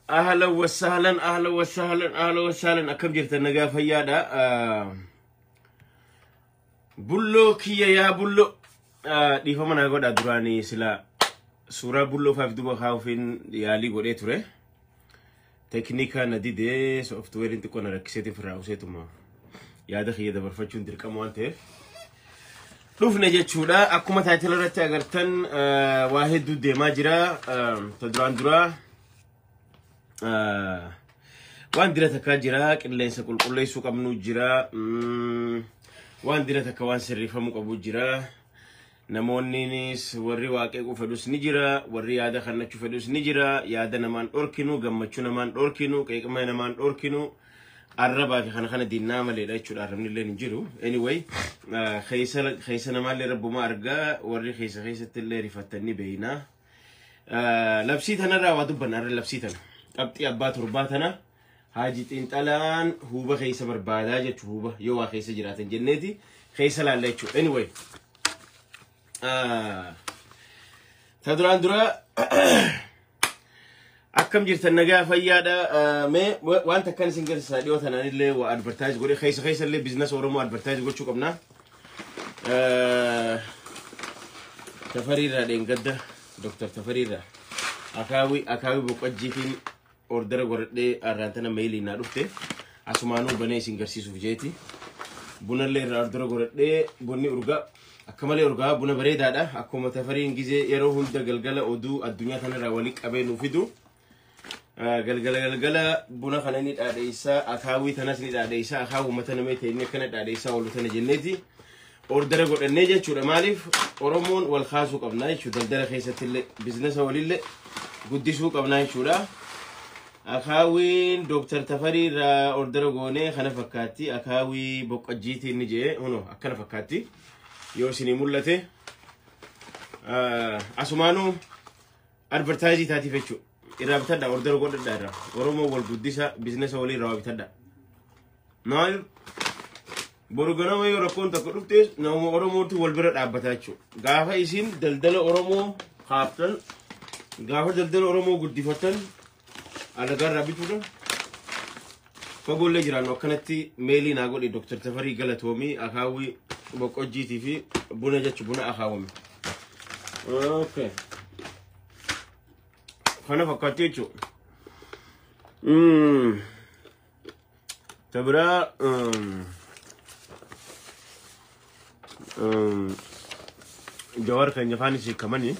Ahlan wasahlan, ahlan wasahlan, ahlan wasahlan. Akkam jirtan? Nagaa fayyaadha. Bulloo kiyya, yaa bulloo, dhiifama naa godha. Duraanii sila suuraa bulloo faaf duba kaa'uufin yaalii godhee ture. Tekniika na didee, softweeriin xiqqoo na rakkiseetiin firraa useetuma yaada kiyya dabarfachuun dirqama waan ta'eef. Dhufne jechuudha. Akkuma title irratti agartan waa hedduu deemaa jira. Ta duraan duraa waan dira takkaa jira, qilleensa qulqulleessuu qabnu jira. Waan dira takka waan sirreeffamuu qabu jira. Namoonnis warri waaqeequu fedhus ni jira, warri yaada kannachuu fedhus ni jira. Yaada namaan dhorkinu, gammachuu namaan dhorkinu, qeeqama namaan dhorkinu. Arrabaa fi kana kana dinnaa maleedha jechuudha. Arrabni illee hin jiru. Anyway, keessa keessa namaallee rabbuma argaa, warri keessa keessatti illee rifattanii beeyna. Labsii tanarraa waa dubbanna arra. Labsii tana. Qabxii abbaa torbaa tana haaji xiinxalaan huuba keessa barbaadaa jechuu, huuba yoo waa keessa jiraatan jenneeti keessa laalla jechuudha. Anyway. Ta duraan dura akkam jirtan? Nagaa fayyaadha. Mee waan takkan isin garsiisaa. Dhiyoo tanaan illee waa advertise godhe. Keessa keessa illee business Oromoo advertise gochuu qabna. Tafariirraa dheengadda Dr. Tafariirraa akaawii boqojjiitiin order godhadhee arraan tana mailii naa dhufte, asumaanuu banee isin garsiisuuf jeeti. Bunallee irraa order godhadhee, bunni urgaa akka malee urgaa, buna bareedaadha. Akkuma Tafariin gizee yeroo hunda galgala oduu addunyaa kanarraa walii qabee nuu fidu. Galgala galgala buna kana ni dhaadheessaa, akaawii tanas ni dhaadheessaa, akaawuu mata namee ta'e inni akkana dhaadheessaa oolu tana jenneeti. Order godhannee jechuudha. Maaliif? Oromoon wal kaasuu qabna jechuudha. Daldala keessatti illee business walillee guddisuu qabna jechuudha. Akaawiin Dooktar Tafarii irraa order goonee kana fakkaatti. Akaawii boqqojjiitiin ni jee huno akkana fakkaatti. Yoo isinii mul'ate asumaanuu advertise taatiif jechuudha. Irraa bitadha, order godhadha irraa. Oromoo wal guddisa, business walii irraa bitadha. Maaliif? Boru ganama yoo rakkoon takka dhufte nama Oromootu wal bira dhaabbata jechuudha. Gaafa isin daldala Oromoo kaaftan, gaafa daldala Oromoo guddifattan, alagaarraa bituudha. Fagoollee jiraannu akkanatti mailii naa godhi Dr. Tafarii, galatoomii, akaawwii boqqojjiitii fi buna jechu, buna akaawwame. Okay. Kana fakkaatti jechuudha. Ta biraa Jawaar keenya faanis hiikamanii,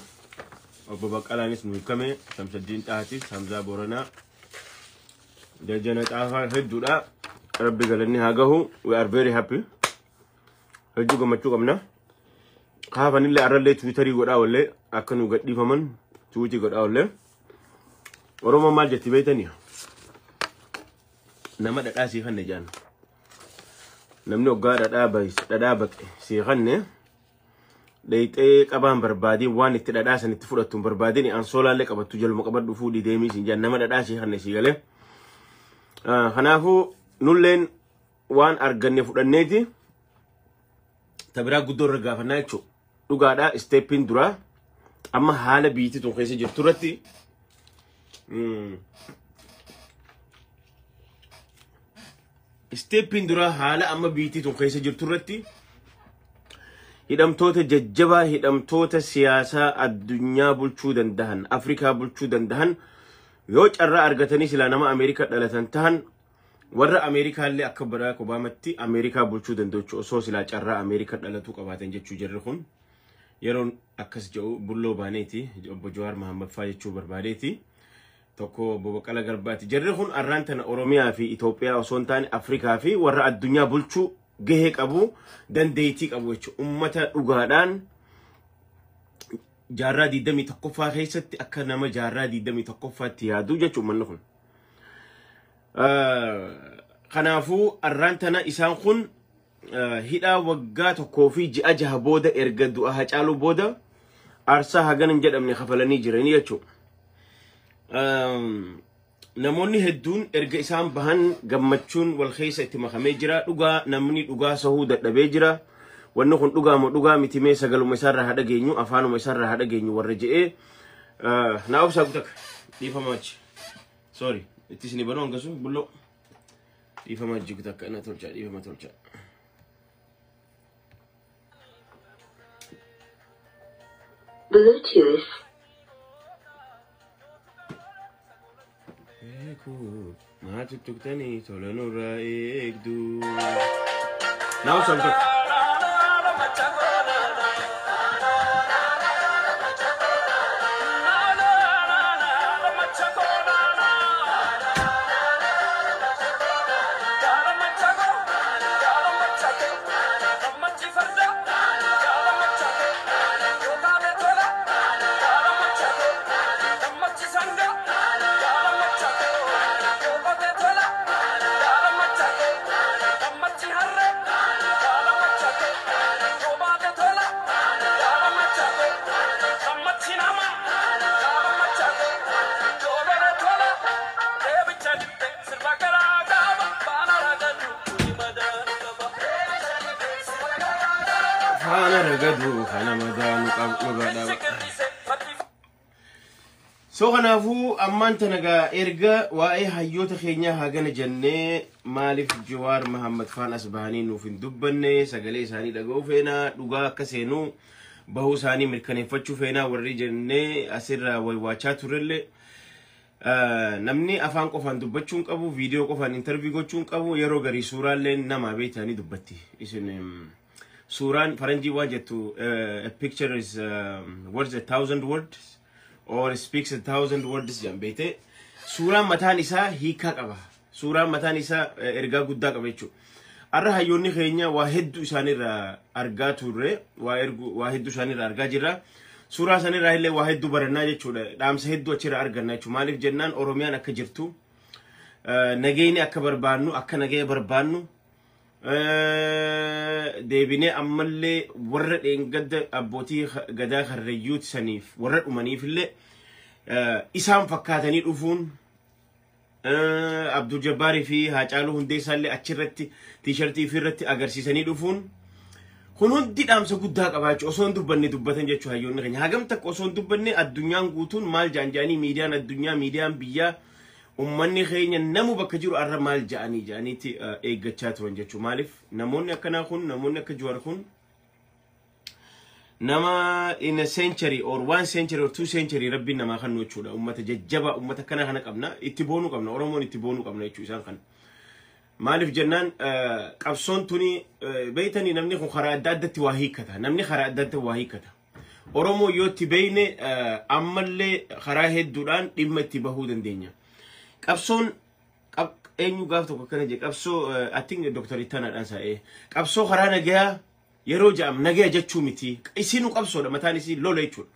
obbo Baqqalaanis nu hiikame, Shamsaddiin Xaatis, Hamzaa Booranaa, Jajjana Xaafaa hedduudha. Rabbi galanni haa gahu. We are very happy. Hedduu gammachuu qabna. Kaafanillee arrallee Twitterii godhaa wallee, akka nu gadhiifaman tweetii godhaa wallee. Oromoon maal jetti beektanii? Nama dhadhaa sii kanne jaan. Namni hoggaa dhadhaa bayis dhadhaa baqe sii kanne dheeyxee qabaan barbaadin, waan itti dhadhaa san itti fudhattu hin barbaadin, ansoolaallee qabattu jaluma qabadhu fuudhii deemii siin jaan, nama dhadhaa sii kanne sii galee. Kanaafuu nulleen waan arganne fudhanneeti ta biraa guddoo irra gaafannaa jechuudha. Dhugaadhaa, steppiin duraa amma haala biyyattii tun keessa jirtu irratti steppiin duraa haala amma biyyattii tun keessa jirtu irratti hidhamtoota jajjabaa, hidhamtoota siyaasaa addunyaa bulchuu dandahan, Afrikaa bulchuu dandahan, yoo carraa argatanii silaa nama Ameerikaa dhalatan tahan, warra Ameerikaallee akka Barack Obaamatti Ameerikaa bulchuu danda'u osoo silaa carraa Ameerikaa dhalatuu qabaatan jechuu. Jarri kun yeroon akkas jedhu bulloo baaneeti, obbo Jawaar Mahammad faa jechuu barbaadeeti. Tokko obbo Baqqalaa Garbaati. Jarri kun arraan tana Oromiyaa fi Itoophiyaa osoo hin taane Afrikaa fi warra addunyaa bulchuu gahee qabu, dandeettii qabu jechuudha. Uummata dhugaadhaan jaarraa 21ffaa keessatti akka nama jaarraa 21ffaatti yaadu jechuudha uummanni kun. Kanaafuu arraan tana isaan kun hidhaa waggaa 1 fi ji'a 6 booda, erga du'a Hacaaluu booda, aarsaa hagan hin jedhamne kafalanii jiranii jechuudha. Namoonni hedduun erga isaan bahan gammachuun wal keessa itti makamee jira. Dhugaa namni dhugaa sahuu dadhabee jira. Wanni kun dhugaa moo dhugaa miti, mee sagaluma isaarraa haa dhageenyu, afaanuma isaarraa haa dhageenyu warra je'ee. Naa obsaa kutaka dhiifama achi. Sorry, itti isinii banuu hangasu bulloo. Dhiifama jigu takka ina tolcha, dhiifama tolcha. Bluetooth. Eeguu maa tuttuqtanii tola nurraa eegduu. Naa obsa tokko. Faana ragaduu kana madaanu qabu dhugaadha. So kanaafuu ammaan tana gaa erga waa'ee hayyoota keenyaa hagana jennee, maaliif Jawaar Mahammad faan as bahanii nuuf hin dubbanne? Sagalee isaanii dhaga'uu feenaa, dhugaa akka seenuu bahuu isaanii mirkaneeffachuu feenaa warri jennee asirraa waywaachaa turellee, namni afaan qofaan dubbachuu hin qabu, viidiyoo qofaan interview gochuu hin qabu. Yeroo garii suuraallee namaa beektanii dubbatti. Isin suuraan faranjii waan jettu, "A picture is worth a thousand words or speaks a thousand words" jedhan beekte. Suuraan mataan isaa hiikaa qaba. Suuraan mataan isaa ergaa guddaa qaba jechuudha. Har'a hayyoonni keenya waa hedduu isaanirraa argaa turre, waa hedduu isaanirraa argaa jirra. Suuraa isaanirraa illee waa hedduu barannaa jechuudha. Dhaamsa hedduu achirraa arganna jechuudha. Maaliif jennaan, Oromiyaan akka jirtu, nageenyi akka barbaannu, akka nagaya barbaannu, deebinee ammallee warra dheengadda abbootii gadaa karrayyuuti saniif warra dhumaniif illee isaan fakkaatanii dhufuun, Abdul Jabbaarii fi Haacaaluu Hundeessaa illee achirratti tiishartii ofirratti agarsiisanii dhufuun kun hundi dhaamsa guddaa qaba jechuudha. Osoo hin dubbanne dubbatan jechuudha hayyoonni keenya. Hagam takka osoo hin dubbanne addunyaan guutuun maal ja'an ja'anii, miidiyaan addunyaa, miidiyaan biyyaa, ummanni keenya namu bakka jiru arra maal ja'anii ja'aniitti eeggachaa turan jechuudha. Maaliif namoonni akkanaa kun, namoonni akka Jawaar kun, nama in a century or one century or two century rabbiin namaa kennu jechuudha. Ummata jajjaba, ummata akkana kana qabna, itti boonuu qabna, Oromoon itti boonuu qabna jechuudha isaan kana. Maaliif jennaan, qabsoon tuni beeytanii, namni kun karaa adda addatti waa hiikkata. Namni karaa adda addatti waa hiikkata. Oromoo yoo itti beeyne ammallee karaa hedduudhaan dhimma itti bahuu dandeenya. Qabsoon eenyu gaaf tokko akkana jedhe, qabsoo, I think Dr. Ittanaadhaan sa'ee, qabsoo karaa nagayaa yeroo jedhamu nagaya jechuu miti. Isinuu qabsoodha, mataan isii lola jechuudha.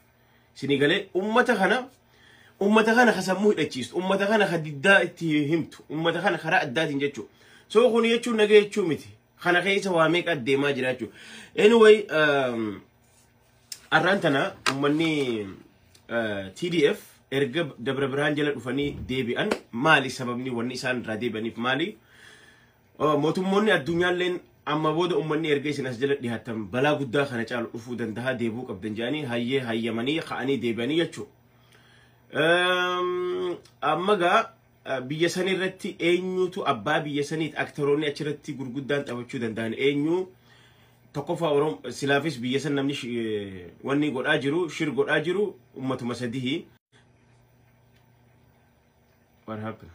Isinii galee? Ummata kana ka sammuu hidhachiistu, ummata kana ka diddaa itti himtu, ummata kana karaa addaatiin jechuudha. So kun jechuun nagaya jechuu miti. Kana keessa waa meeqa deemaa jira jechuudha. Anyway, arraan tana ummanni TDF erga Dabra Birhaan jala dhufanii deebi'an, maali sababni wanni isaan irraa deebi'aniif maali? Mootummoonni addunyaalleen amma booda ummanni erga isin as jala dhiyaatan balaa guddaa kana caalu dhufuu danda'a, deebi'uu qabdan jedhanii hayyee hayyamanii ka'anii deebi'anii jechuudha. Amma gaa biyya sanii irratti eenyutu abbaa biyya saniiti? Aktoroonni achirratti gurguddaan taphachuu danda'an eenyu? Tokkoffaa Oromoo silaafis biyya san namni wanni godhaa jiru, shir godhaa jiru ummatuma sadihi. What happened?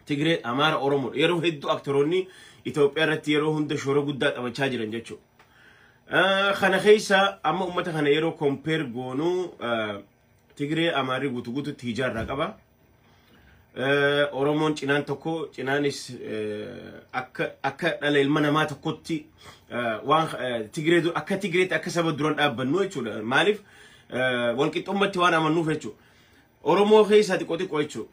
Tigree, Amaara, Oromoo yeroo hedduu aktoroonni Itoophiyaa irratti yeroo hunda shoora guddaa taphachaa jiran jechuudha. Kana keessa amma ummata kana yeroo compare goonuu, Tigree, Amaarri guutuu guutuutti hijaarraa qaba. Oromoon cinaan tokko cinaanis akka dhala ilma namaa tokkotti waan Tigree akka Tigreetti akka saba duran dhaabbannu jechuudha. Maaliif, walqixxummatti waan amannuuf jechuudha. Oromoo keessaa xiqqoo xiqqoo jechuudha.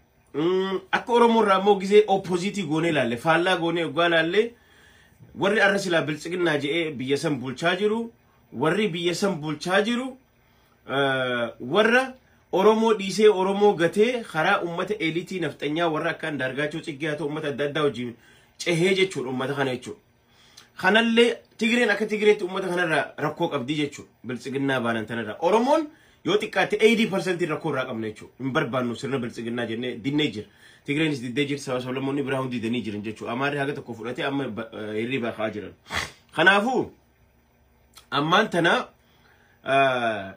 Akka Oromoo irraa immoo gisee opposite goonee ilaalle, faallaa goonee oggaa ilaalle, warri arra silaa biltsiginnaa jedhee biyya san bulchaa jiru, warri biyya san bulchaa jiru warra Oromoo dhiisee, Oromoo gatee, karaa ummata eliitii nafxanyaa warra akka Andaargaachoo Tsiggee haa ta'u ummata adda addaa wajjin cehee jechuudha ummata kana jechuudha. Kanallee Tigreen akka Tigreetti ummata kanarraa rakkoo qabdi jechuudha biltsiginnaa baanan tanarraa. Oromoon Yoo xiqqaate 80% rakkoo irraa qabna jechuudha. Hin barbaannu sirna biltsiginnaa jennee dinnee jira. Tigreenis diddee jirti, saba sablammoonni biraa hundi didanii jiran jechuudha. Amaarri haga tokko fudhatee amma hirriibaa ka'aa jiran. Kanaafuu ammaan tana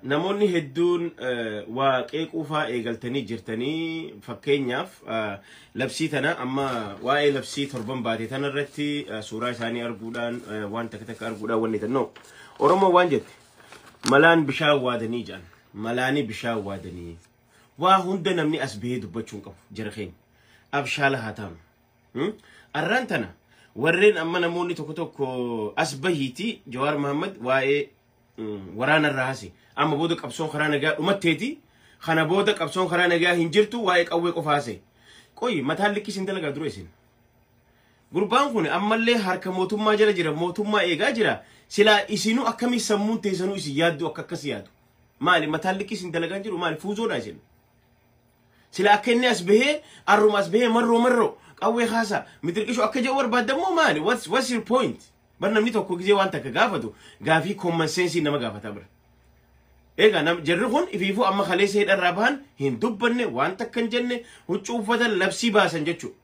namoonni hedduun waa qeequufaa eegaltanii jirtanii. Fakkeenyaaf labsii tana, amma waa'ee labsii torban baate tana irratti suuraa isaanii arguudhaan, waan takka takka arguudhaan wanni tannoo Oromoo waan jette, malaan bishaan waadanii jedhan, malaanii bishaan waadanii. Waa hunda namni as bahee dubbachuu hin qabu. Jara keenya, abshaala haa taanu. Arraan tana warreen amma namoonni tokko tokko as bahiiti Jawaar Mahammad waa'ee waraana irraa hase, amma booda qabsoon karaa nagaa dhumatteeti, kana booda qabsoon karaa nagaa hin jirtu, waa'ee qawwee qofa hase. Qoyi, mataan likkis hin dalagaa dura isin. Gurbaan kun ammallee harka mootummaa jala jira, mootummaa eegaa jira. Silaa isinuu akkamii sammuun teessanuu isin yaaddu akka akkas yaadu? Maali, mataan likkis hin dalagaa jiru? Maali, fuuzoodha isin? Sila akka inni as bahee, arruma as bahee marroo marroo qawwee kaasa mitirqishu akka jedhu barbaadammoo maali? What's your point? Bar namni tokko gizee waan takka gaafatu gaafii common sense nama gaafata bira. Egaa nam jarri kun ifiifuu amma kaleessa hidharraa bahan, hin dubbanne, waan takka hin jenne, huccuu uffatan, labsii baasan jechuudha.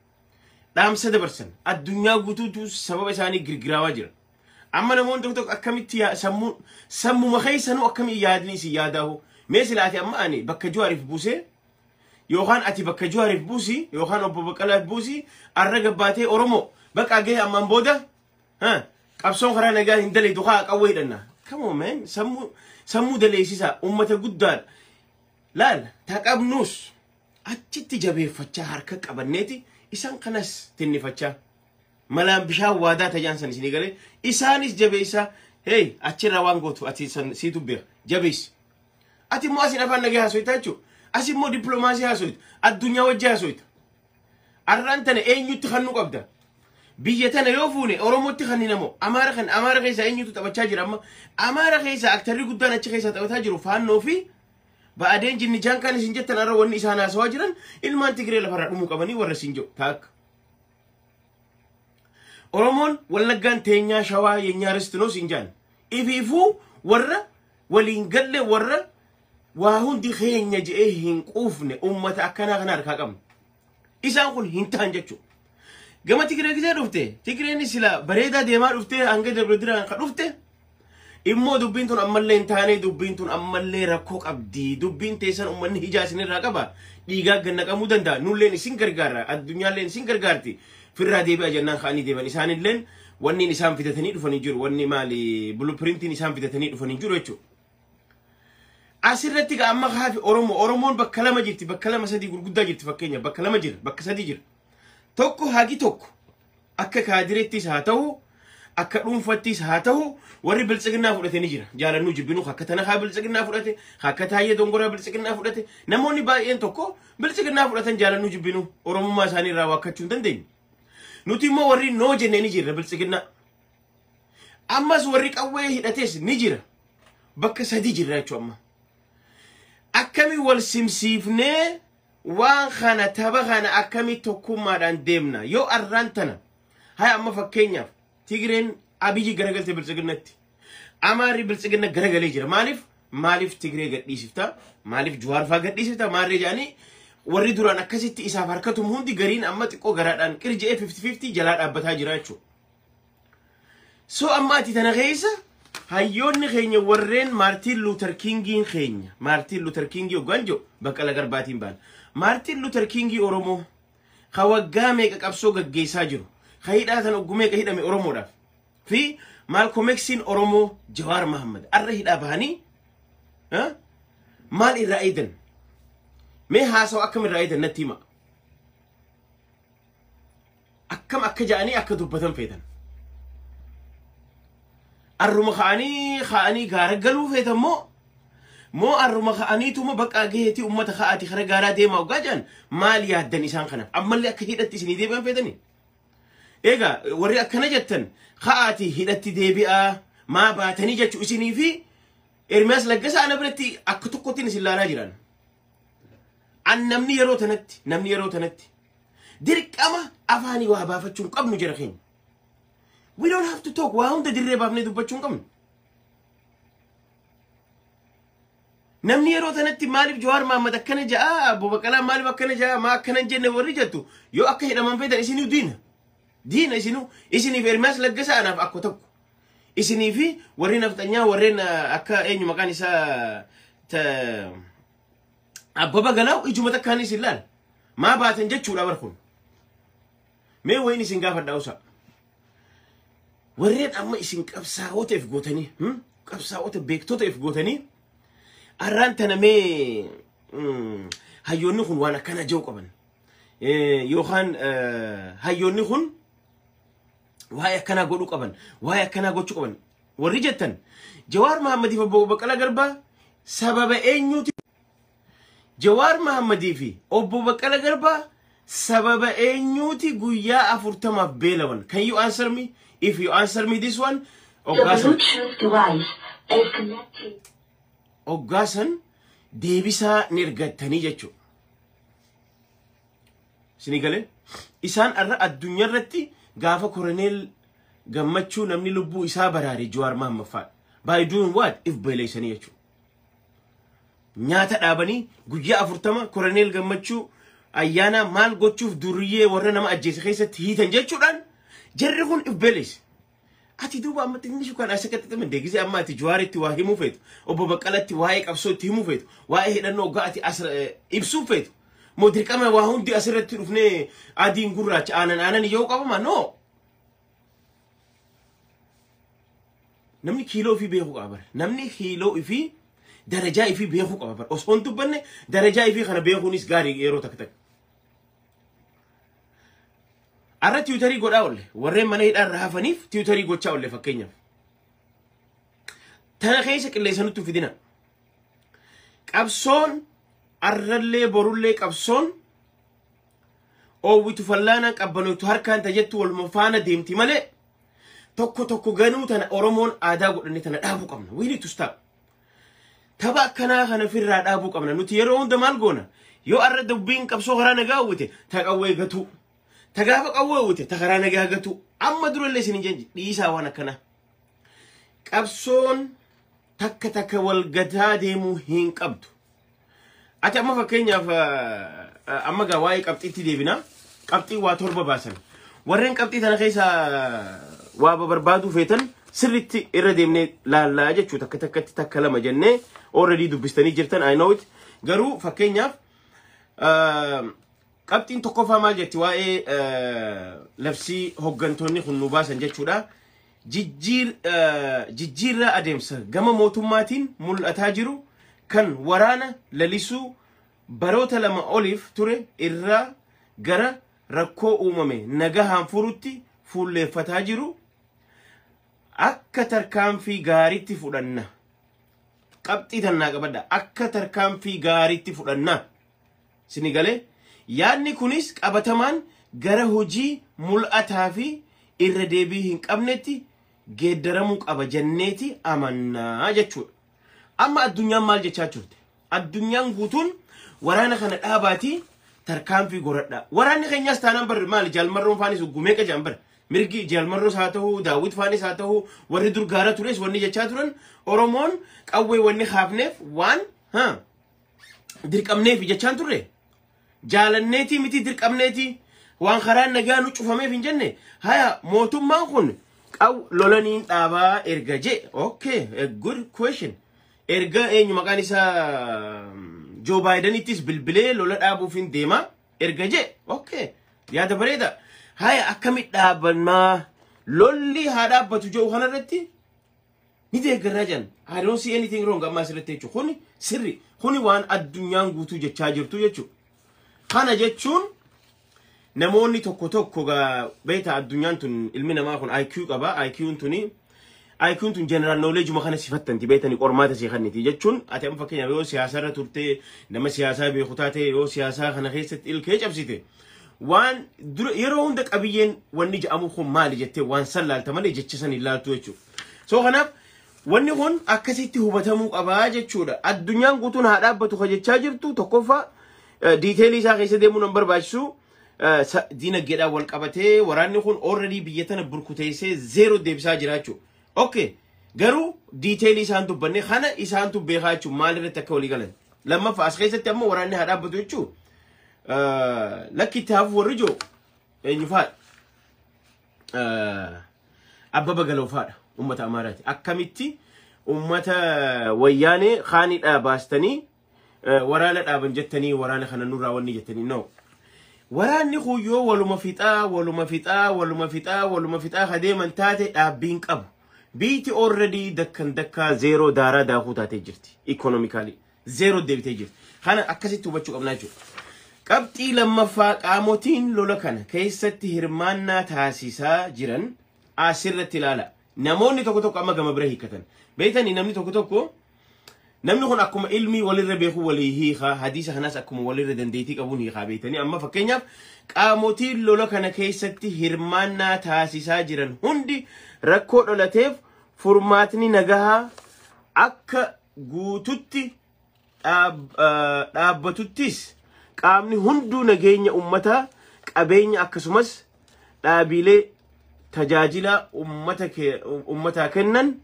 Dhaamsa dabarsan, addunyaa guutuutu sababa isaanii girgiraawaa jira. Amma namoonni tokko tokko akkamitti sammuu sammuma keessanuu akkamii yaadni isin yaadaahu? Mee silaati amma ani bakka Jawaariif buusee, yookaan ati bakka Jawaariif buusi, yookaan obbo Baqqalaaf buusi, arra gabbaatee Oromoo bakka gahee ammaan booda qabsoon karaa nagaa hin daleetu, haa qawwee hidhanna. Come on, man, sammuu sammuu daleessisa ummata guddaadha. Laal, taqabnus achitti jabeeffachaa harka qabanneeti isaan kanas tinnifachaa. Malaan bishaan waadaa tajaan san isinii galee isaanis jabeessaa. Hey, achirraa waan gootu ati san siitu beeka, jabeessi. Ati immoo asin afaan nagaa haasoyta jechuudha. As immoo dippiloomaasii haasoyta. Addunyaa wajji haasoyta. Arraan tana eenyutti kannuu qabda? Biyya tana yoo fuune Oromootti kan namo Amaara kan Amaara keessa eenyutu taphachaa jira amma? Amaara keessa aktarri guddaan achi keessa taphataa jiru Faannoo fi Ba'adeen jinnijaan kan isin jettan. Arra wanni isaan haasawaa jiran ilmaan Tigree lafarraa dhumuu qabanii warra isin jiru taakka. Oromoon Wallaggaan teenyaa, Shawaa የኛ ርስት ነው siin jaan. Ifiifuu warra waliin galle, warra waa hundi keenya je'ee hin quufne, ummata akkanaa kana harkaa qabna. Isaan kun hin ta'an jechuudha. Gama Tigree gisee dhufte, Tigreen sila bareedaa deemaa dhufte, hanga Dabra Diraan ka dhufte immoo dubbiin tun ammallee hin taane, dubbiin tun ammallee rakkoo qabdi. Dubbiin teessan ummanni hijaa isinirraa qaba, dhiigaa gannaqamuu danda'a, nulleen isin gargaara, addunyaalleen isin gargaarti, firraa deebi'a jennaan ka'anii deeman. Isaanilleen wanni isaan fidatanii dhufanii jiru, wanni maali, blueprintiin isaan fidatanii dhufanii jiru jechuudha. Asirratti amma kaafi Oromoo, Oromoon bakka lama jirti, bakka lama sadii gurguddaa jirti. Fakkeenya bakka lama jira, bakka sadii jira. Tokko hagi tokko akka kaadireettis haa ta'u, akka dhuunfattis haa ta'u, warri biltsiginnaa fudhatanii jira. Jaalannuu jibbinuu akka tana haa biltsiginnaa fudhate, akka Taayyee Dongoraa biltsiginnaa fudhate. Namoonni baay'een tokko biltsiginnaa fudhatan, jaalannuu jibbinuu Oromummaa isaanii irraa waakkachuu hin dandeenyu. Nuti immoo warri noo jennee ni jirra biltsiginnaa. Ammas warri qawwee hidhates ni jira. Bakka sadii jirra jechuudha amma. Akkami wal simsiifnee waan kana, tapha kana akkami tokkummaadhaan deemna? Yoo arraan tana haya amma fakkeenyaaf Tigreen Abiyyi garagalte biltsiginnatti. Amaarri biltsiginna garagalee jira. Maaliif? Maaliif Tigree gadhiisifta? Maaliif Jawaar faa gadhiisifta? Maarree jedhanii warri duraan akkasitti isaaf harkatum hundi gariin amma xiqqoo garaadhaan qirji'ee 50-50 jalaa dhaabbataa jira jechuudha. So amma ati tana keessa hayyoonni keenya warreen Maartiin Luuter Kingiin keenya, Maartiin Luuter Kingii hoggaan jiru Baqqala Garbaatiin baana. Maartiin Luuter Kingii Oromoo ka waggaa meeqa qabsoo gaggeessaa jiru, ka hidhaa tan ogguu meeqa hidhame Oromoodhaaf, fi Maalkoom Eksiin Oromoo Jawaar Mahammad arra hidhaa bahanii maal irraa eedan? Mee haasawa akkam irraa eedan natti hima. Akkam akka ja'anii akka dubbatan feetan? Arruma ka'anii gaara galuu feetan moo arruma ka'aniituma bakka gaheetii ummata ka'aati kara gaaraa deemaa hoggaa jedhan maal yaaddan isaan kanaaf? Ammallee akka hidhatti isinii deebi'an feetanii? Egaa warri akkana jettan ka'aati hidhatti deebi'aa maa baatanii jechuu isinii fi Ermiyaas Laggasaa ana biratti akka tokkottiin isin laalaa jiran. An namni yeroo tanatti dirqama afaanii waa baafachuu hin qabnu jira keenya. We don't have to talk, waa hunda dirree baafnee dubbachuu hin qabnu. Namni yeroo tanatti maaliif Jawaar Mahammad akkana ja'a, Obbo Baqqalaa maaliif akkana ja'a, maa akkana hin jenne warri jettu, yoo akka hidhaman feetan isinuu diina. Diina isinuu. Isiniif Ermiyaas Laggasaa anaaf akko tokko. Isinii fi warri nafxanyaa, warreen akka eenyu maqaan isaa Abbaba Galaaw, ijuma takkaan isin laal. Maa baatan jechuudha bar kun. Mee wayin isin gaafadhaa usa. Warreen amma isin qabsaa'ota if gootanii, qabsaa'ota beektota if gootanii, arraan tana mee hayyoonni kun waan akkana jiru qaban. Yookaan hayyoonni kun waa'ee akkanaa godhuu qaban, waa'ee akkanaa gochuu qaban. Warri jettan, Jawaar Mahammadii fi Obbo Baqqalaa Garbaa sababa eenyuuti? Jawaar Mahammadii fi Obbo Baqqalaa Garbaa sababa eenyuuti guyyaa 40f beelawan? Can you answer me? If you answer me this one, The oggaasan Bluetooth device is connected. Oggaasan deebisaa ni ergattanii jechuudha. Isinii galee, isaan arra addunyaa irratti gaafa Koroneel Gammachuu namni lubbuu isaa baraare Jawaar Mahammad fa'a. By doing what? If beeleessanii jechuudha. Nyaata dhaabanii guyyaa 40 Koroneel Gammachuu ayyaana maal gochuuf duriyyee warra nama ajjeese keessatti hiitan jechuudhaan jarri kun if beeleesse. Ati duuba amma xinnishuu kan as akkatti ximinde gisee amma ati Jawaaritti waa himuu feetu, Obbo Baqqalatti waa'ee qabsoo itti himuu feetu, waa'ee hidhannoo hoggaa ati as ibsuu feetu. Moo dirqama waa hundi asirratti dhufnee adiin gurraacha, aanan aanan yoo qabama? No. Namni kiiloo ofii beekuu qaba bara. Namni kiiloo ofii, darajaa ifii beekuu qaba bara. Osoo hin dubbanne darajaa ifii kana beekuunis gaarii yeroo takka takka. Arra Twitterii godhaa oolle, warreen mana hidhaa irra hafaniif Twitterii gochaa oolle fakkeenyaaf. Tana keessa qilleensa nutti hin fidina. Qabsoon arrallee borullee qabsoon oowwitu fallaanaan qabbanoytu harkaan tajettu waluma faana deemti malee, tokko tokko ganuu tana Oromoon aadaa godhanne tana dhaabuu qabna. We need to stop. Tapha akkanaa kana ofirraa dhaabuu qabna. Nuti yeroo hunda maal goona? Yoo arra dubbiin qabsoo karaa nagaa uwwite, ta qawwee gatuu. Ta gaafa qawwee uwwite, ta karaa nagaa gatuu. Amma durallee isin hin jenji dhiisaa waan akkanaa. Qabsoon takka takka wal gataa deemuu hin qabdu. Ati amma fakkeenyaaf amma gaa waa'ee qabxiitti deebina. Qabxii waa torba baasan. Warreen qabxii tana keessa waa barbaaduu feetan sirritti irra deemnee laallaa jechuu, takka takkatti, takka lama jennee. Already dubbistanii jirtan, I know it. Garuu fakkeenyaaf qabxiin tokkoffaa maal jetti waa'ee labsii hooggantoonni kun nu baasan jechuudha. Jijjiirraa adeemsa gama mootummaatiin mul'ataa jiru kan waraana lalisuu baroota 2 oliif ture irraa gara rakkoo uumame nagahaan furutti fuulleeffataa jiru akka tarkaanfii gaariitti fudhanna. Qabxii tannaa qabadha. Akka tarkaanfii gaariitti fudhanna. Sini galee, yaadni kunis qabatamaan gara hojii mul'ataa fi irra deebii hin qabnetti geeddaramuu qaba jenneeti amannaa jechuudha. Amma addunyaan maal jechaa turte? Addunyaan guutuun waraana kana dhaabaatii tarkaanfii goradha. Waraanni keenyas taanaan bar maali, Jaalmarroon faanis gumee qajaan bar. Mirgi Jaalmarroos haa ta'u, Daawwit faanis haa ta'u, warri dur gaara tures wanni jechaa turan, Oromoon qawwee wanni haafneef waan dirqamneef jechaan turre. Jaalanneetii miti, dirqamneetii, waan karaan nagaa nu cufameef hin jenne. Haya, mootummaan kun qaw lolaniin dhaabaa erga je, okay, a good question. Erga eenyu maqaan isaa Joe Bidenittis bilbilee lola dhaabuuf hin deema erga je, okay, yaada bareeda. Haya, akkamitti dhaabanmaa lolli haa dhaabbatu jedhu kanarratti ni deeggarraa jedhan. I don't see anything wrong amma asirratti jechuudha. Kuni sirri, kuni waan addunyaan guutuu jechaa jirtu jechuudha. Kana jechuun namoonni tokko tokko gaa beeta, addunyaan tun, ilmi namaa kun IQ qaba. IQ'n tun general knowledge kana sifattanti beetanii qormaata si kanniti jechuun, ati amma fakkeenyaaf yoo siyaasarra turte, nama siyaasaa beeku taate, yoo siyaasaa kana keessatti ilkee cabsite, waan dura yeroo hunda qabiyyeen wanni jedhamu kun maali jettee waan san laalta malee jecha san hin laaltu jechuudha. So kanaaf wanni kun akkasitti hubatamuu qabaa jechuudha. Addunyaan guutuun haa dhaabbatu ka jechaa jirtu tokkoffaa, detailii isaa keessa deemuun hin barbaachisu. Diinagdeedhaan wal qabatee waraanni kun already biyya tana burkuteessee zero deebisaa jira jechuudha. Okay. Garuu detailii isaan dubbanne kana isaantu beekaa jechuun maal irratti akka walii galan. Lammaffaa, as keessatti ammoo waraanni haa dhaabbatu jechuun lakki itti hafu warri jiru eenyu faadha? Abbaba Galoo faadha, uummata Amaaraati. Akkamitti uummata Wayyaanee kaanidhaa baastanii waraana dhaaban jettanii, waraana kana nurraa wanni jettanii? No. Waraanni kun yoo waluma fixaa, waluma fixaa, waluma fixaa, waluma fixaa kadeeman taate, dhaabbiin qabu. Biiti already dakkan dakkaa zero daaraa daakuu taatee jirti. Economically zero deebitee jirti. Kana akkasitti hubachuu qabnaa jechuudha. Qabxii lammaffaa, qaamotiin lola kana keessatti hirmaannaa taasisaa jiran asirratti ilaala. Namoonni tokko tokko amma gama bira hiikkatan. Beektanii, namni tokko tokko, namni kun akkuma ilmii walirra beeku walii hiikaa, hadiisa kanas akkuma walirra dandeettii qabuun hiikaa. Beektanii, amma fakkeenyaaf qaamotiin lola kana keessatti hirmaannaa taasisaa jiran hundi rakkoo dhalateef furmaatni nagahaa akka guututti dhaabbatuttis qaamni hunduu nageenya ummataa, qabeenya, akkasumas dhaabilee tajaajila ummataa kennan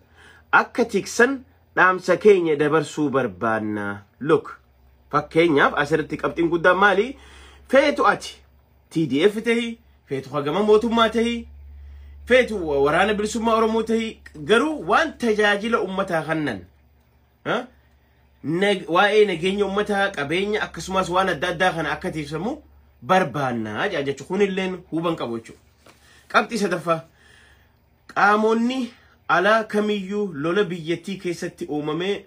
akka tiksan dhaamsa keenya dabarsuu barbaanna. Look, fakkeenyaaf asirratti qabxiin guddaan maali? Feetu ati TDF tahi, feetu hagama mootummaa tahi, feetu Waraana Bilisummaa Oromoo tahi, garuu waan tajaajila ummataa kennan, waa'ee nageenya ummataa, qabeenya, akkasumas waan adda addaa kana akka tiksamu barbaannaa jechuudha. Kunilleen huban qabu jechuudha. Qabxii sadaffaa, qaamonni alaa kamiyyuu lola biyyattii keessatti uumamee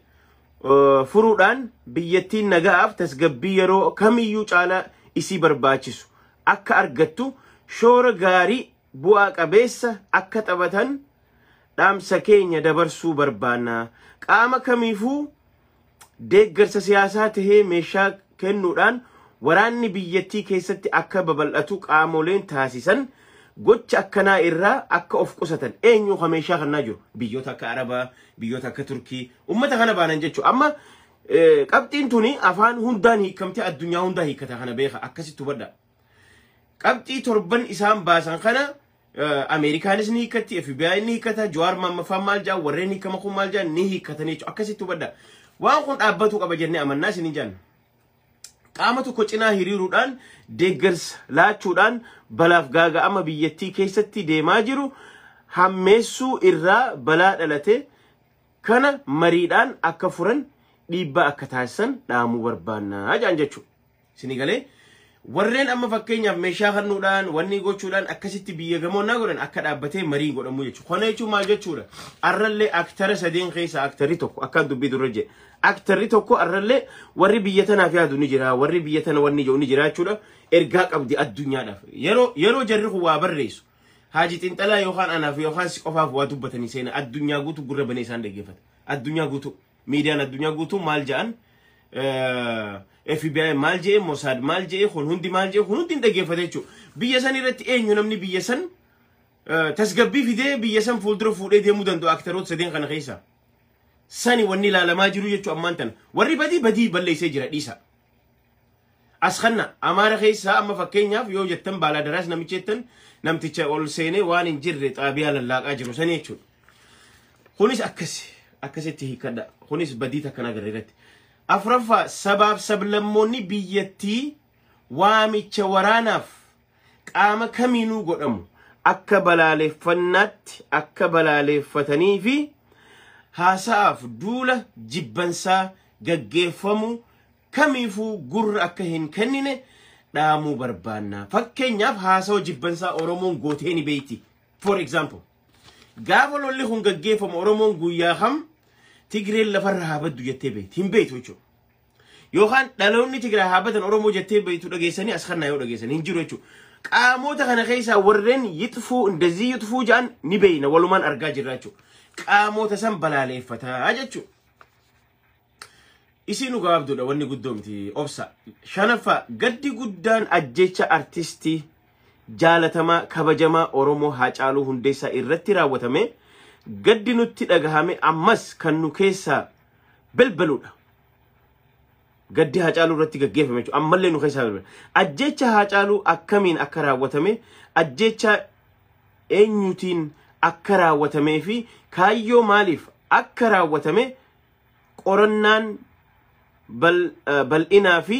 furuudhaan biyyattiin nagaaf tasgabbii yeroo kamiyyuu caalaa isii barbaachisu akka argattu shoora gaarii bu'aa qabeessa akka taphatan dhaamsa keenya dabarsuu barbaanna. Qaama kamiifuu deeggarsa siyaasaa tahee meeshaa kennuudhaan waraanni biyyattii keessatti akka babal'atu qaamoleen taasisan gocha akkanaa irraa akka of qusatan. Eenyu ka meeshaa kannaa jiru? Biyyoota akka Arabaa, biyyoota akka Turkii ummata kana baanan jechuudha. Amma qabxiin tuni afaan hundaan hiikamtee addunyaa hundaa hiikkata, kana beeka, akkasitti hubadha. Qabxii torban isaan baasan kana Ameerikaanis ni hiikkatti, FBI ni hiikkata, Jawaar Maammaffaan maal jaa, warreen hiikama kun maal jaa, ni hiikkatanii jechuudha. Akkasitti hubadha. Waan kun dhaabbatuu qaba jennee amannaa isin jaan. Qaama tokko cinaa hiriiruudhaan deeggarsa laachuudhaan balaaf gaaga'ama biyyattii keessatti deemaa jiru hammeessuu irraa balaa dhalate kana mariidhaan akka furan dhiibbaa akka taasisan dhaamuu barbaannaa jaan jechuudha. Isinii galee? Warreen amma fakkeenyaaf meeshaa kennuudhaan wanni gochuudhaan akkasitti biyya gamoonnaa godhan akka dhaabbatee marii godhamu jechuudha. Kana jechuun maal jechuudha? Arrallee actora sadeen keessa actorri tokko akkaan dubbii dura jedhe. Actorri tokko arrallee warri biyya tanaaf yaadu ni jira, warri biyya tana wanni jedhu ni jira jechuudha. Ergaa qabdi addunyaadhaaf. Yeroo jarri kun waa barreessu, Haaji Xinxalaa yookaan anaaf yookaan si qofaaf waa dubbatanii seena, addunyaa guutuu gurra banee isaan dhaggeeffata. Addunyaa guutuu, miidiyaan addunyaa guutuu maal jedhan, FBI maal jedhe, Mossad maal jedhe, kun hundi maal jedhe, kun hundi hin dhaggeeffate jechuudha. Biyya san irratti eenyu namni biyya san tasgabbii fidee biyya san fuuldura fuudhee deemuu danda'u actoroota sadeen kana keessa? Sani wanni ilaalamaa jiru jechuudha ammaan tana. Warri badii badii balleessee jira, dhiisa. As kana Amaara keessaa amma fakkeenyaaf yoo jettan, Baalaadaraas namicha jettan, namticha ol seenee waan hin jirre xaabiyaa lallaaqaa jiru sani jechuudha. Kunis akkasi akkasitti hiikadha. Kunis badii takkan agarre irratti. Afuraffaa, sabaaf sablammoonni biyyattii waamicha waraanaaf qaama kamiinuu godhamu akka balaaleffannaatti akka balaaleffatanii fi haasa'aaf duula jibbansaa gaggeeffamu kamiifuu gurra akka hin kennine dhaamuu barbaanna. Fakkeenyaaf haasawa jibbansaa Oromoon gootee ni beeyti. For example, gaafa lolli kun gaggeeffamu Oromoon guyyaa kam Tigreen lafarra haa baddu jettee beekti? Hin beektu jechuudha. Yookaan dhaloonni Tigraay haa badan Oromoo jettee beektu dhageessanii as kannaa yoo dhageessanii hin jiru jechuudha. Qaamota kana keessaa warreen yixfuu indazii yixfuu jedhan ni beeyna, walumaan argaa jirra jechuudha. Qaamota san balaaleeffataa jechuudha. Isiin gabaabduudha, wanni guddoo miti, obsa. Shanaffaa, gaddi guddaan ajjecha artistii jaalatamaa kabajamaa Oromoo Haacaaluu Hundeessaa irratti raawwatame gaddi nutti dhagahame ammas kan nu keessaa balbaludha. Gaddi Haacaaluu irratti gaggeeffame jechuudha. Ammallee nu keessaa balbala. Ajjecha Haacaaluu akkamiin akka raawwatame, ajjecha eenyutiin akka raawwatamee fi kaayyoo maaliif akka raawwatame qorannaan bal'inaa fi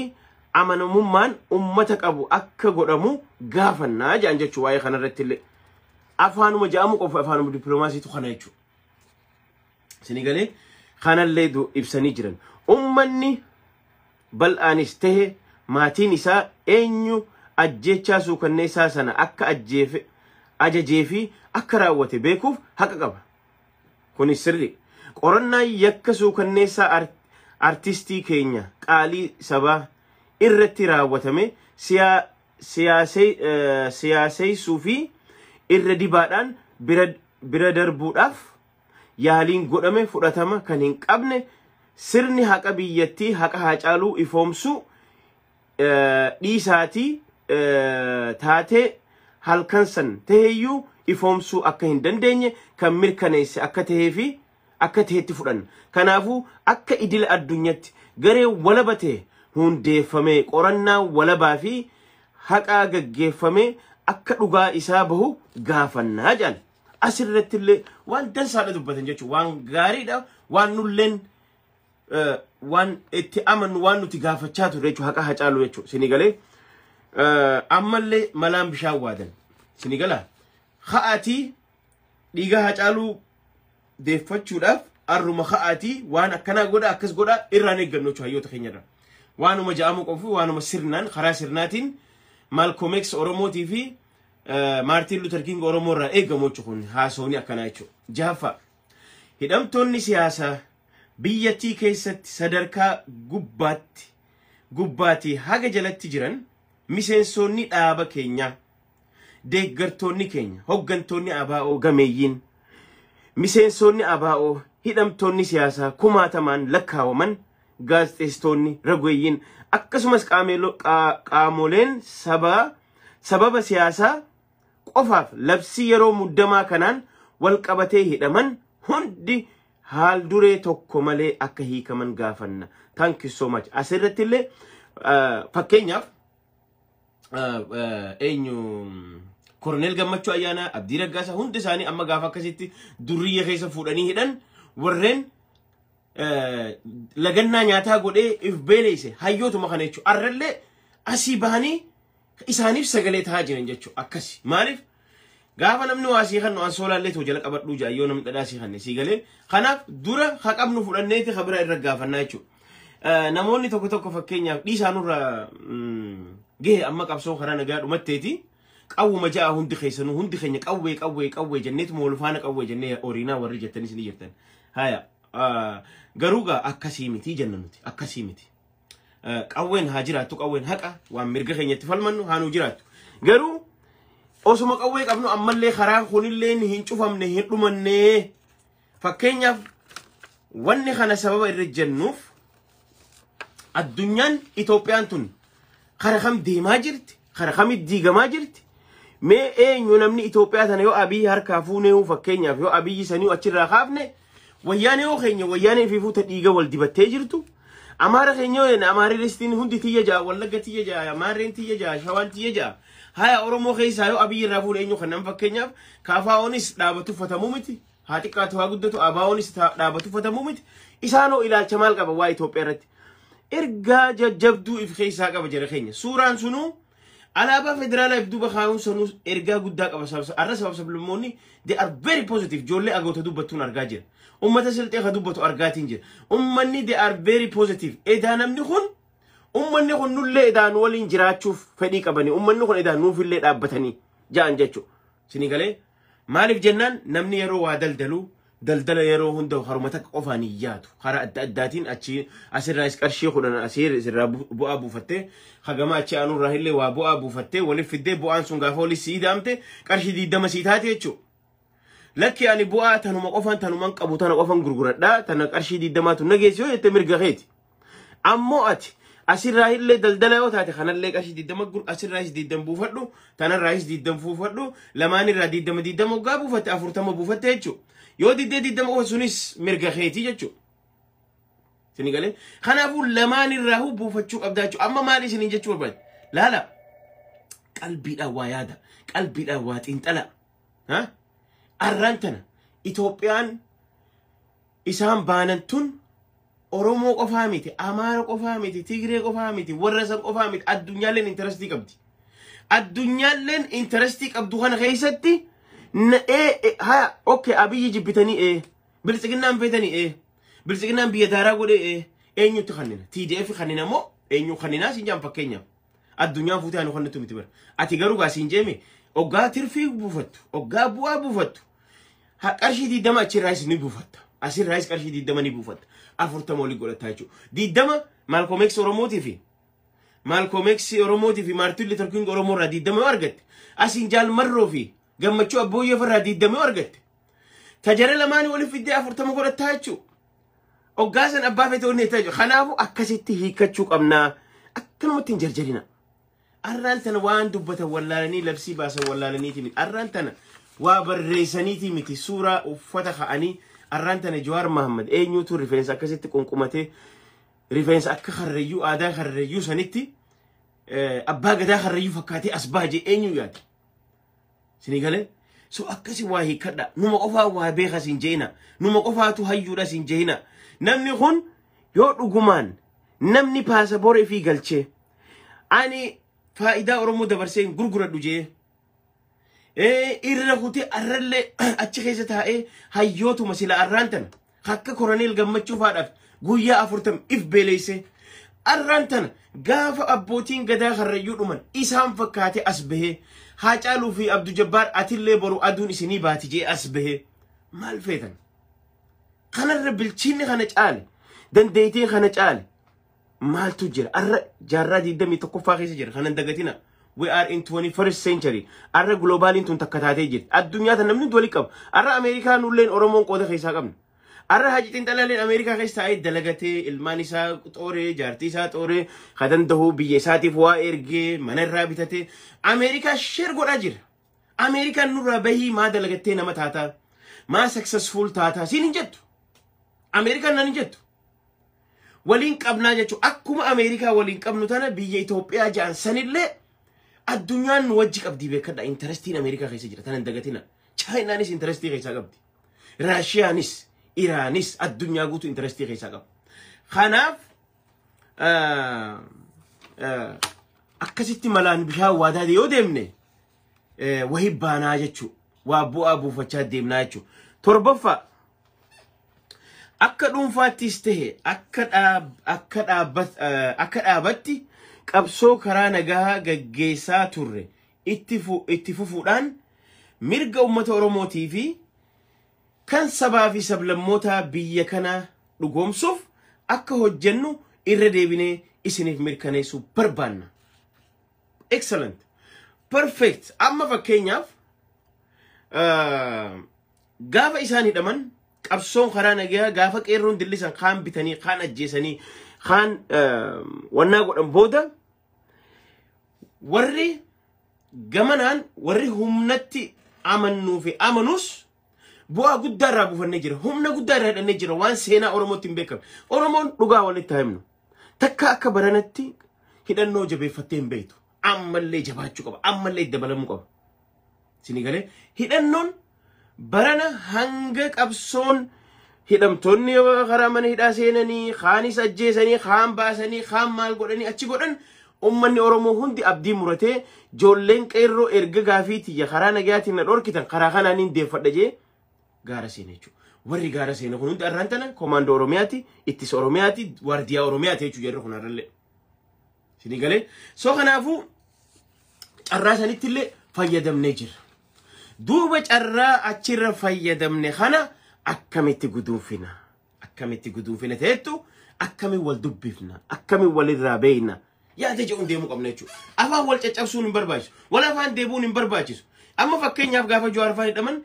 amanamummaan ummata qabu akka godhamu gaafannaa jedhan jechuu. Waa'ee kanarratti illee afaanuma jedhamu qofa, afaanuma dippiloomaasiitu kana jechuudha. Isinii galee? Kanallee ibsanii jiran. Ummanni bal'aanis tahe maatiin isaa eenyu ajjechaa suukanneessaa sana akka ajjeefe ajajee fi akka raawwate beekuuf haqa qaba. Kunis sirri. Qorannaan yakka suukanneessaa artistii keenya qaalii sabaa irratti raawwatame siyaaseessuu fi irra dibaadhaan bira darbuudhaaf yaaliin godhame fudhatama kan hin qabne, sirni haqa biyyattii haqa Haacaaluu ifoomsuu dhiisaatii taatee halkan san taheeyyuu ifoomsuu akka hin dandeenye kan mirkaneesse akka tahee fi akka tahetti fudhanna. Kanaafuu akka idila addunyaatti garee walaba ta'e hundeeffamee qorannaa walabaa fi haqaa gaggeeffamee akka dhugaa isaa bahu gaafannaa jedhan. Asirratti illee waan dansaadha dubbatan jechuudha. Waan gaariidha, waan nulleen waan itti amannu, waan nuti gaafachaa turre jechuudha, haqa Hacaaluu jechuudha. Isinii galee? Ammallee malaan bishaan waadan. Isinii galaa? Ha'aatii dhiiga Hacaaluu deeffachuudhaaf arruma ha'aatii waan akkanaa godha, akkas godha irraan eeggannu jechuudha hayyoota keenyarra. Waanuma ja'amu qofu, waanuma sirnaan karaa sirnaatiin Malcolm X Oromootii fi Maartiin Luther King Oromoo irraa eegamu jechuudha kun haasawni akkanaa jechuudha. Jahaffaa, hidhamtoonni siyaasaa biyyattii keessatti sadarkaa gubbaatti gubbaatii haga jalatti jiran, miseensonni dhaaba keenyaa, deeggartoonni keenya, hoggantoonni ABO gameeyyiin, miseensonni ABO, hidhamtoonni siyaasaa kumaatamaan lakkaawaman, gaazexeessitoonni rageeyyiin, akkasumas qaamoleen sabaa sababa siyaasaa qofaaf labsii yeroo muddamaa kanaan wal qabatee hidhaman hundi haal duree tokko malee akka hiikaman gaafanna. Thank you so much. Asirratti illee fakkeenyaaf eenyu, Koroneel Gammachuu Ayyaanaa, Abdii Raggaasaa, hundi isaanii amma gaafa akkasitti durriyya keessa fuudhanii hidhan, warreen lagannaa nyaataa godhee if beeleesse hayyootuma kana jechuudha. Arrallee asii bahanii isaaniif sagalee tahaa jiran jechuudha. Akkasi. Maaliif? Gaafa namni waa sii kannu ansoolaallee too jala qabadhuu jaa yoo namni dhadhaa sii kanne sii galee. Kanaaf dura haqabnu fudhanneeti kabira irra gaafannaa jechuudha. Namoonni tokko tokko fakkeenyaaf dhiisaanurra gahe amma qabsoo karaa nagaa dhumatteeti. Qawwuma ja'a hundi keessanuu, hundi keenya qawwee qawwee qawwee jenneetuma wal faana qawwee jennee horiinaa warri jettanis ni jirtan. Haya, garuu gaa akkasii miti jenna nuti, akkasii miti. Qawween haa jiraattu, qawween haqa, waan mirga keenyatti falmannu haa nuu jiraattu. Garuu osuma qawwee qabnu ammallee karaan kunillee hin cufamne, hin dhumanne. Fakkeenyaaf wanni kana sababa irra jennuuf, addunyaan Itoophiyaan tun kara kam deemaa jirti, kara kamitti diigamaa jirti? Mee eenyu namni Itoophiyaa tana yoo Abiyyi harkaa fuunee, fakkeenyaaf yoo Abiyyi sanii achirraa kaafne, Wayyaanee yoo keenya, Wayyaanee fi fuuta dhiiga wal dibattee jirtu. Amaara keenya yoo jenne, Amaarri ristiin hundi tiyya ja'a, Wallagga tiyya ja'a, Amaarreen tiyya ja'a, Shawaan tiyya ja'a. Haya, Oromoo keessaa yoo Abiyyi irraa fuune eenyu kan nama? Fakkeenyaaf KFOnis dhaaba tuffatamuu miti. Haa xiqqaatu haa guddatu, ABOnis dhaaba tuffatamuu miti. Isaanoo ilaalcha maal qaba waa Itoophiyaa irratti? Ergaa jajjabduu if keessaa qaba jara keenya. Suuraan sunuu alaabaa federaalaa if duuba kaa'uun sanuu ergaa guddaa qaba. Arra sabab sablammoonni they are very positive. Ijoollee agoota dubbattuun argaa jira. Ummata Silxee ka dubbatu argaatiin jira. Ummanni they are very positive. Edaa namni kun, ummanni kun nullee edaan waliin jiraachuuf fedhii qabanii, ummanni kun edaan nuufillee dhaabbatanii ja'an jechuudha. Isinii galee? Maaliif jennaan, namni yeroo waa daldalu daldala yeroo hunda haruma takka qofaan hin yaadu. Karaa adda addaatiin achi asirraas qarshii 10 asii irraa bu'aa buufattee, hagama achi aanurraa illee waa bu'aa buufattee waliif fiddee, bu'aan sun gaafa waliif sii daamte qarshii 20 sii taate jechuudha. Lakki, ani bu'aa tanuma qofaan tanuman qabu tana qofan gurguradhaa, tana qarshii 20tu nageessi yoo jette mirga keeti. Ammoo ati asirraa illee daldala yoo taate, kanallee qarshii 20 asirraayis 20 buufadhu, tanarraayis 20 buufadhu, lamaanirraa 20 20 waggaa buufatte 40 buufatte jechuudha. Yoo diddee 20 qofa sunis mirga keetii jechuudha. Isinii galee? Kanaafuu lamaanirraa buufachuu qabdaa jechuudha. Amma maal isiniin jechuu barbaade? Laala, qalbiidhaan waa yaada, qalbiidhaan waa xiinxala. Arraan tana Itoophiyaan isaan baanan tun Oromoo qofaa miti, Amaara qofaa miti, Tigree qofaa miti, warra san qofaa miti, addunyaalleen interestii qabdi. Addunyaalleen interestii qabdu kana keessatti haa, okay, Abiyyi jibbitanii, biltsiginnaan feetanii, biltsiginnaan biyya daaraa godhee, eenyutti kannina? TDF kannina moo eenyu kanninaa siin jaan? Fakkeenyaaf addunyaan fuutee anu kannattu miti bara. Ati garuu gaa siin jeeme, oggaa tirfii buufattu, oggaa bu'aa buufattu, qarshii 20 achirraayis ni buufatta. Asirraayis qarshii 20 ni buufatta. 40 olii godhataa jechuudha. 20 Malcolm X Oromootii fi Malcolm X Oromootii fi Martin Luther King Oromoo irraa 20 yoo argatte, asiin Jaalmarroo fi Gammachuu Abbooyyee irraa 20 yoo argatte, tajara lamaanii waliif fiddee 40 godhataa jechuudha. Oggaa san abbaa feete onnee jechuudha. Kanaafuu akkasitti hiikkachuu qabnaa. Akkanumatti hin jarjarina. Arraan tana waan dubbatan wallaalanii labsii baasan wallaalaniiti miti. Arraan tana waa barreessaniiti miti. Suuraa uffata ka'anii arraan tana Jawaar Mahammad eenyuutu rifeensa akkasitti qunqumatee, rifeensa akka Karrayyuu, aadaa Karrayyuu sanitti, abbaa gadaa Karrayyuu fakkaatee as baajee eenyu yaade? Sinii galee? So akkasi waa hiikkadha. Numa qofaa waa beeka siin jeena. Numa qofaatu hayyuudha siin jeena. Namni kun yoo dhugumaan namni paasapoora ifii galchee ani faayidaa Oromoo dabarsee hin gurguradhu jee irra kutee arrallee achi keessa taa'ee hayyootuma sila arraan tana akka Koroneel Gammachuu faadhaaf guyyaa 40 if beeleessee, arraan tana gaafa abbootiin gadaa Karrayyuu dhuman isaan fakkaatee as bahee, Haacaaluu fi Abdu Jabbaar atillee boru aduun isinii baati jee as bahee, maal feetan? Kanarra bilchinni kana caale, dandeettiin kana caale maaltu jira? Arra jaarraa 21ffaa keessa jira. Kanan dagatina. We are in 21st century. Arra globaliin tun takka taatee jirti. Addunyaa tan namni walii qaba. Arra Ameerikaan ulleen Oromoon qooda keessaa qabna. Arra Haji Xinxalaaleen Ameerikaa keessa taa'ee dalagatee, ilmaan isaa xooree, jaartii isaa xooree, ka danda'u biyya isaatiif waa ergee, mana irraa bitatee Ameerikaa share godhaa jira. Ameerikaan nurraa bahii maa dalagattee nama taataa? Maa successful taataa? Siin hin jettu. Ameerikaan nan hin jettu. Waliin qabnaa jechuun akkuma Ameerikaa waliin qabnu tana biyya Itoophiyaa ja'an sanillee addunyaan nu wajji qabdii, beekadha. Interestiin Ameerikaa keessa jira. Tana hin dagatina. Chaayinaanis interestii keessaa qabdi. Raashiyaanis, Iraanis, addunyaa guutuu interestii keessaa qaba. Kanaaf akkasitti malaan bishaan waadaa yoo deemne wahii baanaa jechuudha. Waa bu'aa buufachaa deemnaa jechuudha. Torbaffaa, akka dhuunfaattis tahe akka dhaabatti qabsoo karaa nagaa gaggeessaa turre itti fufuudhaan mirga uummata Oromootii fi kan sabaa fi sablammoota biyya kanaa dhugoomsuuf akka hojjennu irra deebinee isiniif mirkaneessuu barbaanna. Excellent. Perfect. Amma fakkeenyaaf gaafa isaan hidhaman qabsoon karaa nagaa, gaafa qeerroon dillisan kaan bitanii, kaan ajjeesanii, kaan wannaa godhan booda, warri gamanaan warri humnatti amannuu fi amanus bu'aa guddaa irraa buufannee jira. Humna guddaa irraa hidhannee jira. Waan seenaa Oromootti hin beekamne. Oromoon dhugaa walitti haa himnu. Takka akka baranatti hidhannoo jabeeffattee hin beektu. Ammallee jabaachuu qaba. Ammallee itti dabalamuu qaba. Isinii galee? Hidhannoon barana hanga qabsoon hidhamtoonni karaa mana hidhaa seenanii, kaanis ajjeesanii, kaan baasanii, kaan maal godhanii achi godhan, ummanni Oromoo hundi abdii muratee, ijoolleen qeerroo erga gaafii tiyya karaa nagayaatiin na dhorkitan karaa kanaan hin deeffadha jee gaara seene jechuudha. Warri gaara seene kun hundi arraan tana koomaandoo Oromiyaati, ittisa Oromiyaati, waardiyaa Oromiyaati jechuudha jarri kun har'allee. Isinii galee? So kanaafuu carraa sanitti illee fayyadamnee jirra. Duuba carraa achirra fayyadamne kana akkamitti guduunfina? Akkamitti guduunfina ta'ettu, akkamiin wal dubbifna? Akkamiin walirraa beeyna? Yaada jedhuun deemuu qabna jechuudha. Afaan wal caccabsuun hin barbaachisu. Wal afaan deebuun hin barbaachisu. Amma fakkeenyaaf gaafa Jawaar fa'aa hidhaman,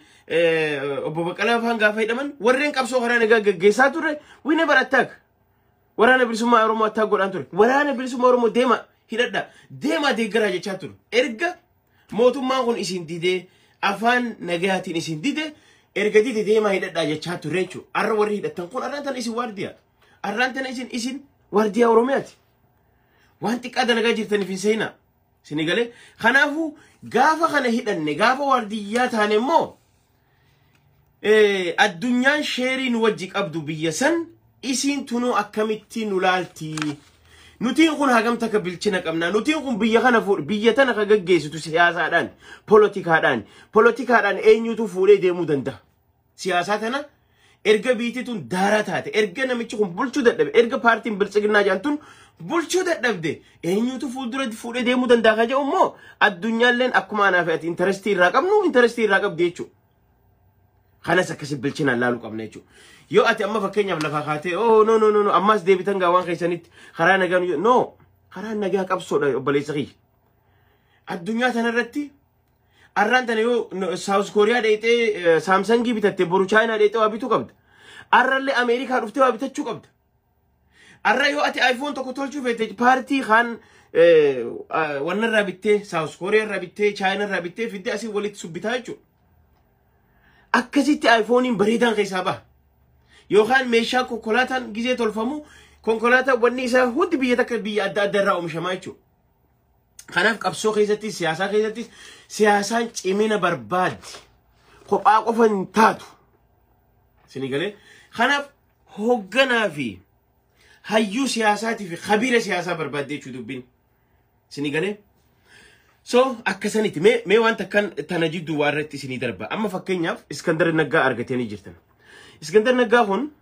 obbo Baqqalaa fa'aan gaafa hidhaman, warreen qabsoo karaa nagaa gaggeessaa turre, we never attack. Waraana Bilisummaa Oromoo attack godhaan ture. Waraana Bilisummaa Oromoo deema hidhadha. Deemaa deeggaraa jechaa ture. Erga mootummaan kun isin didee, afaan nagayaatiin isin dide, erga dide deemaa hidhadhaa jechaa ture jechuudha. Arra warri hidhattan kun arraan tana isin waardiyaa. Arraan tana isin waardiyaa Oromiyaati. Waan xiqqaa dalagaa jirtaniif hin seenaa. Isin galee? Kanaafuu gaafa kana hidhanne, gaafa waardiyyaa taane immoo Addunyaan sheerii nu wajji qabdu biyya san isiin tunuu akkamitti nu laalti? Nutiin kun hagam takka bilchina qabna. Nutiin kun biyya kana biyya tana ka gaggeessitu siyaasaadhaan, poolotikaadhaan. Poolotikaadhaan eenyutu fuudhee deemuu danda'a? Siyaasaa tana erga biitii tun daaraa taate, erga namichi kun bulchuu dadhabe, erga paartiin biltsiginnaa jedhan tun bulchuu dadhabde, eenyutu fuuldura fuudhee deemuu danda'a ka jedhu immoo addunyaalleen akkuma anaa fi ati interestii irraa qabnu interestii irraa qabdi jechuudha. Kanas akkasi bilchinaan laaluu qabna jechuudha. Yoo ati amma fakkeenyaaf lafaa kaatee, "Oh, no, no, no, no, ammas deebitan gaa waan keessanitti karaa nagaa," no, karaa nagaa qabsoodha, obboleessa kiyya. Addunyaa tanarratti arraan tana yoo South Korea dheexee Samsungii bitatte, boru Chaayinaa dheexee waa bituu qabda. Arrallee Ameerikaa dhuftee waa bitachuu qabda. Arra yoo ati iPhone tokko tolchuu feete, paartii kaan wanna irraa bittee, South Korea irraa bittee, Chaayinaa irraa bittee fiddee asii walitti subbitaa jechuudha. Akkasitti iPhoneiin bareedaan keessaa baha. Yookaan meeshaa konkolaataan gizee tolfamu, konkolaataan wanni isaa hundi biyya takka biyya adda adda irraa oomishamaa jechuudha. Kanaaf qabsoo keessattis siyaasaa keessattis siyaasaan cimina barbaaddi. Kophaa qofa hin taatu. Isinii galee? Kanaaf hoogganaa fi hayyuu siyaasaatii fi khabiira siyaasaa barbaadde jechuu dubbiin. Isinii galee? So akkasanitti mee waan takkan tana jidduu waa irratti isinii darba. Amma fakkeenyaaf Iskandar Naggaa argatanii jirtan. Iskandar Naggaa kun,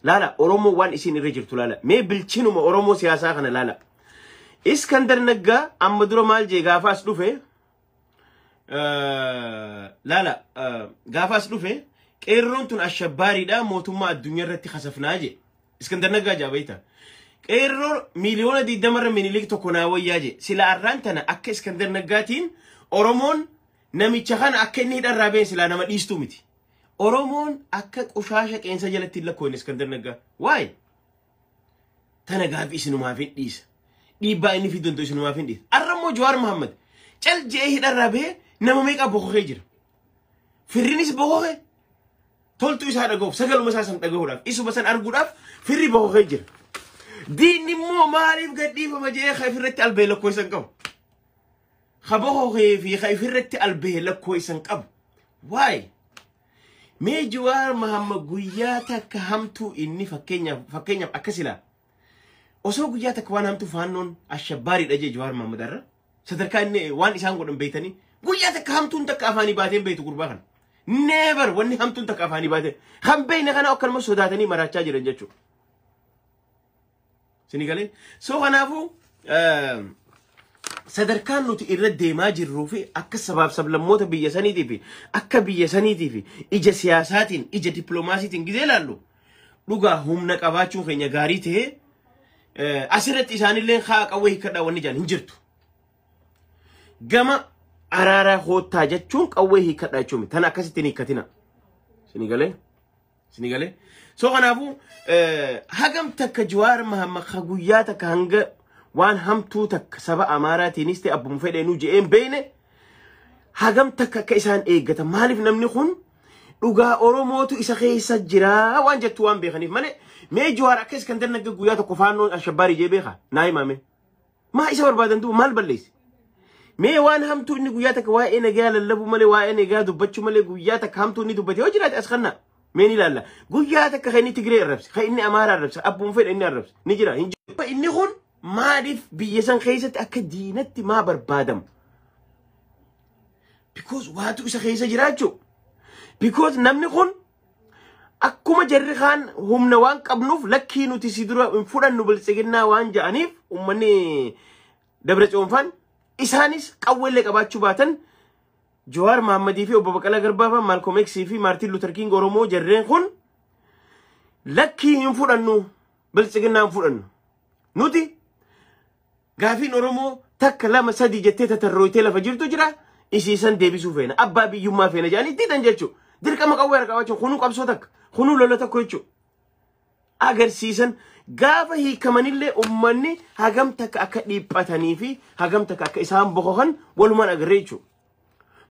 laala, Oromoo waan isin irra jirtu laala. Mee bilchinuma Oromoo siyaasaa kana laala. Iskandar Naggaa amma dura maal jee gaafa as dhufe? Laala, gaafa as dhufe qeerroon tun ashabbaariidha, mootummaa addunyaa irratti kasafnaa jee. Iskandar Naggaa jaa beekta. Qeerroo 20 miiliyoona Minilik tokko naa wayyaa jee. Sila arraan tana akka Iskandar Naggaatiin Oromoon namicha kana akka inni hidharraa ba'e silaa nama dhiistuu miti. Oromoon akka qushaasha qeensa jalatti hin lakkoofne Iskandar Naggaa. Waay! Tana gaafi isinumaaf hin dhiisa. Dhiibbaa inni fiduu danda'u isinumaaf hin dhiisa. Arra immoo Jawaar Muhammad cal je'ee hidharraa bahee nama meeqa bokokee jira. Firrinis bokokee, toltuu isaa dhaga'uuf, sagaluma isaa san dhaga'uudhaaf, isuma san arguudhaaf firri bokokee jira. Diinni immoo maaliif gadhiifama je'ee ka ifirratti albee lakkoo isan qabu. Ka bokokee fi ka ifirratti albee lakkoo isan qabu. Waay! Mee Jawaar Muhammad guyyaa takka hamtuu inni fakkeenyaaf akkas ilaa. Osoo guyyaa takka waan hamtuu faannoon ashabbaariidha jee Jawaar Muhammad irra. Sadarkaa inni waan isaan godhan beeytanii, guyyaa takka hamtuun takka afaanii baateen beeytu gurbaa kana. Never, wanni hamtuun takka afaanii baateen. Kan beeyne kana akkanuma sodaatanii maraachaa jiran jechuudha. Sini galee? So kanaafuu sadarkaan nuti irra deemaa jirruu fi akka sabaaf sablammoota biyya saniitii fi akka biyya saniitii fi ija siyaasaatiin, ija dippiloomaasiitiin gizee ilaallu, dhugaa humna qabaachuun keenya gaarii ta'ee, asirratti isaanillee haa qawwee hiikkadhaa wanni jedhan hin jirtu. Gama araaraa koottaa jechuun qawwee hiikkadhaa jechuun tana akkasitti hin hiikkatina. Sini galee? Sini galee? So kanaafuu hagam takka Jawaar Mahammad ka guyyaa takka hanga waan hamtuu takka saba Amaaraatiinis ta'e abbuma fedheenuu je'een beeyne, hagam takka akka isaan eeggatan, maaliif namni kun dhugaa Oromootu isa keessa jira waan jettu waan beekaniif malee. Mee Jawaar akka Iskandar Nagga guyyaa tokko faannoon ashabbaarii jee beeka naa himame? Maa isa barbaadan duuba? Maal balleesse? Mee waan hamtuu inni guyyaa takka waa'ee nagaa lallabuu malee, waa'ee nagaa dubbachuu malee, guyyaa takka hamtuu inni dubbate yoo jiraate as kannaa mee ni ilaalla. Guyyaa takka kan inni Tigree arrabse, kan inni Amaaraa arrabse, abbuma fedhe inni arrabse ni jira, hin jiru? Inni kun maaliif biyya san keessatti akka diinatti maa barbaadamu? Because waatu isa keessa jiraachuu. Because namni kun akkuma jarri kaan humna waan qabnuuf lakkii nuti si dura hin fudhannu biltsiginnaa waan ja'aniif, uummanni Dabra Tsoonfaan isaanis qawweellee qabaachuu baatan, Jawaar Mahammadii fi obbo Baqqalaa Garbaa fi Malcolm X fi Maartiin Luther King Oromoo jarreen kun lakkii hin fudhannu, biltsiginnaa hin fudhannu. Nuti gaafiin Oromoo takka, lama, sadi jettee tatarrooytee lafa jirtu jira, isiisan deebisuu feena, abbaa biyyummaa feena jedhanii didan jechuudha. Dirqama qawwee harkaa qabachuun kunuu qabsoo takka, kunuu lola tokko jechuudha. Agarsiisan gaafa hiikamanillee uummanni hagam takka akka dhiphatanii fi hagam takka akka isaan bokokan walumaan agarree jechuudha.